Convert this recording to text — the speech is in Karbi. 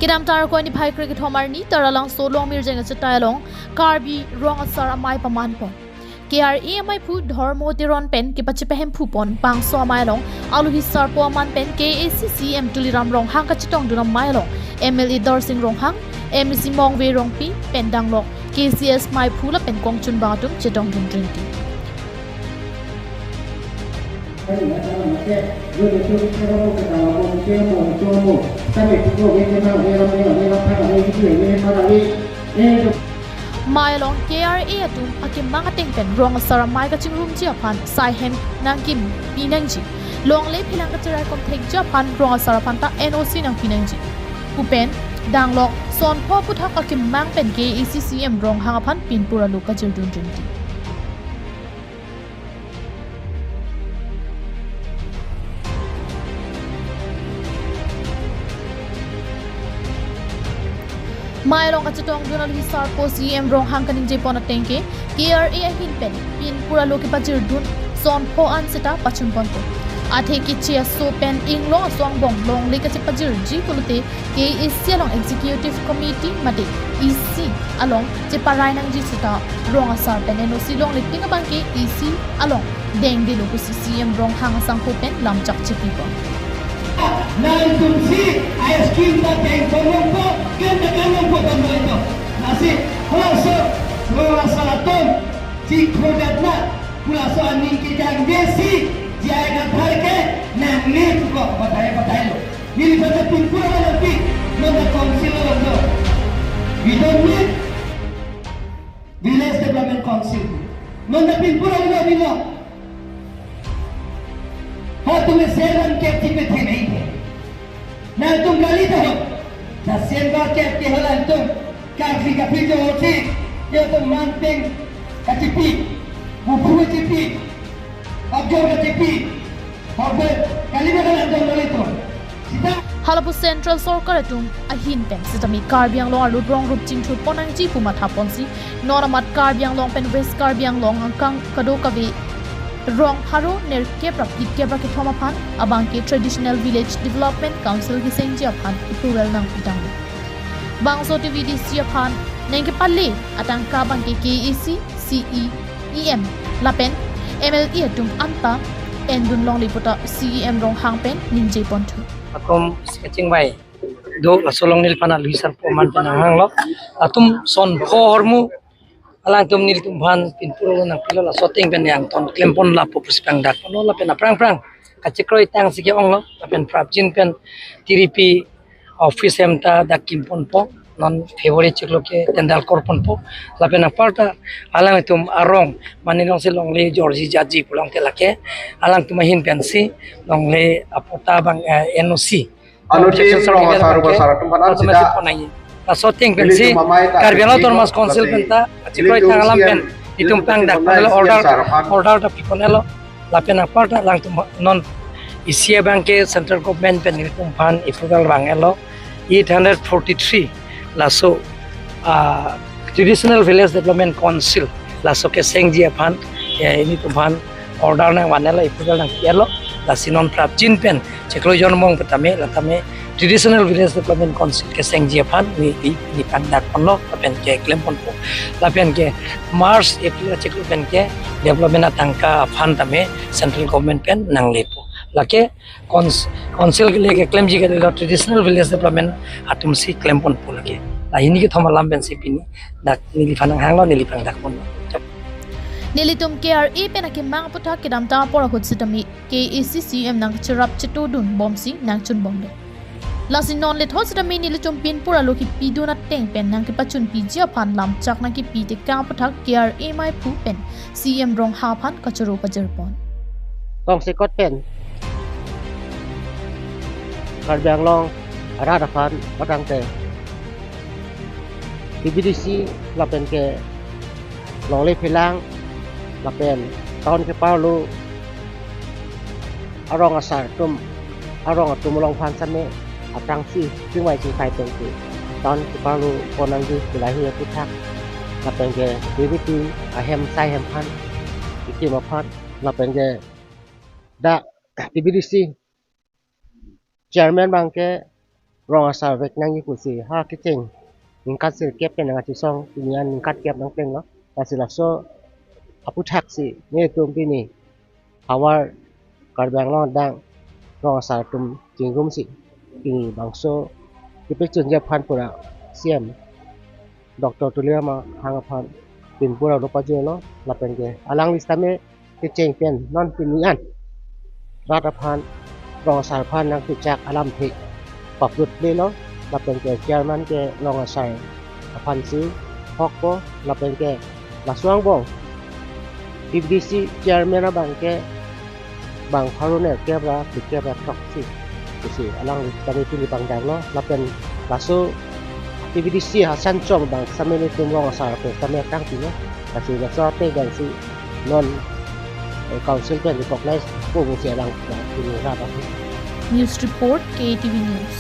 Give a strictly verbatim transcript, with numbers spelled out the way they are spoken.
Kedamtang Arkoi niphai kre-kethom arni Taralangso Longmirjeng achetai along Karbi Rong Asar amei pamanpon. K R A ameiphu Dhormo Teron pen kepachepahemphu pon bangso amei along alohi sarpo aman pen K A A C C E M Tuliram Ronghang kachetongdun amei along M L A Darsing Ronghang, M A C Mongve Rongpi pen danglok K C S meiphu lapen kongchunbang atum chetongdun rinti. Amei along K R A atum akemang ateng pen Rong Asar amei kachingrumji aphan saihem nangkimpi nangji, longle phelang kacheraikom thekji aphan Rong Asar aphan ta N O C nangpi nangji pu pen danglok son pho aphuthak akemang pen K A A C C E M Ronghang aphan pinpur alo kajirdun rinti. Amei along kachetongdun alohi sarpo C E M Ronghang kaningjepon ateng ke K R A ahin pen pinpur alo kepajirdun son pho an seta pachunponpo. Athe keche aso pen inglong aso angbong longle kachepajirji pulote K A A C along Executive Committee mate E C along cheparai nangji seta Rong Asar pen N O C longle ting abang ke E C along dengdelo pusi C E M Ronghang asangho pen lamchak chepipon. Nangtumsi a-scheme ta dengpon longpo, ken ta kan longpo kan longpo. Lasi halaso Rong Asar atum chikhodatna, halaso aning kejang desi, J I Kathar ke nangne puko batai batai lo. Neli baca pinpur alam pi, non ta council alam lo. We don't need Village Development Council. Non ta pinpur alam lo, ni lo. Ho tum seven K T P the nahi the. Nangtum kali ta ho. The same K T P ho nangtum. Karsi kapi jo ho si. Yo tum manpeng kachipi. Buphu kachipi. Abjor kachipi. Hobe, kali ba kalang jong loli to. Sita. Halapu Central Sorkar atum ahin pen sitame Karbi Anglong arlo rong rup chingthurpon nangji pu mathaponsi, non amat Karbi Anglong pen West Karbi Anglong angkang kadokave rong pharo nerkep ra phlikep ra kethom aphan abang ke Traditional Village Development Council kesengji aphan approval nangpi tanglo. Bangso T V D C aphan nangkepale atangka abang ke K A A C, C E M lapen M L A atum anta endun longle puta C E M Ronghang pen ningjeponthu. Atum kachingvai do laso along neliphan alohi sarpo aman pen nanghanglo. Atum son pho ahormu alangtum nelitumphan pinpur alo nangpilo, laso ateng pen nangton klempon lapu pusi pangdakponlo lapen aphrang aphrang kachekroi tangsi ke-onglo lapen prapjin pen tiripi office hem ta dak kimponpo, non February chiklo ke tender korponpo. Lapen aparta alangtum arong mane alongsi longle jorji jaji pulote lake alangtum ahin pensi longle apatta abang, eh, N O C. Ano Objection team certificate rong asar abang ke, asar atum aphan alangtum sida si ponai. Laso ateng pensi nelitum amei ta Karbi Anglong Autonomous Council pen ta kachekroi tang alam pen itum pangdakponlo, order, order ta piponlo. Lapen aparta alangtum non isi abang ke central government pen nelitumphan approval vanglo, eight hundred forty-three laso, ah, Traditional Village Development Council laso kesengji aphan, eh, nelitumphan order nangvanlo, approval nangpilo. Lasi non prapjin pen chiklo jonmong petame latame Traditional Village Development Council kesengji aphan ne, ne, ne pangdakponlo lapen ke klemponpo. Lapen ke March, April achiklo pen ke development atangka aphan tame central government pen nanglepo. Lake cons-, council le keklemji ke lo Traditional Village Development atumsi klemponpo lake. La hini kethom alam pensi pini dak neliphan nanghanglo, neli pangdakponlo. Nelitum K R A pen akemang aphuthak kedamtang apor ahut sitame K A A C C E M nangcherap chetongdunbomsi nangchunbomlo. Lasi non lethot sitame nelitum pinpur alo kipidun ateng pen nangkepachunpiji aphan lamchak nangkipi tekang aphuthak K R A ameiphu pen C E M Ronghang aphan kachoro kajirpon. Tongsekot pen Karbi Anglong arat aphan batang te T V D C lapen ke longle phelang lapen town keparlo arong asar atum, arong atum along aphan same aphrangsi chingvai chingthai pensi town keparlo pon nangji ke lahi aphuthak lapen ke T V T ahem saihem aphan, ikim aphan lapen ke dak T V D C chairman abang ke rong asar vek nangji pusi ha kecheng ningkan sirkep pen nangkachesong, pini an ningkan kep nangplenglo. Lasi laso aputhak si netum pini havar Karbi Anglong adang rong asar atum chingrumsi pini bangso kepachunji aphan pura C M Doctor Tuliram Ronghang aphan pinpura lo pajirlo, lapen ke alangli sitame kecheng pen non pini an rat aphan, rong asar aphan nangkechak alamthe paplutplelo, lapen ke chairman ke rong asar aphansi hokpo, lapen ke laso angbong T V D C chairman abang ke bang pharo nerkep ra phlikep ra throksi pusi alangli sitame pini pangdanglo, lapen laso T V D C Hasan Chom abang sitame netum rong asar pen sitame kangpilo, lasi laso ateng abangsi non eh, council pen recognize po pusi alang pini rat aphan. News report, K T V News.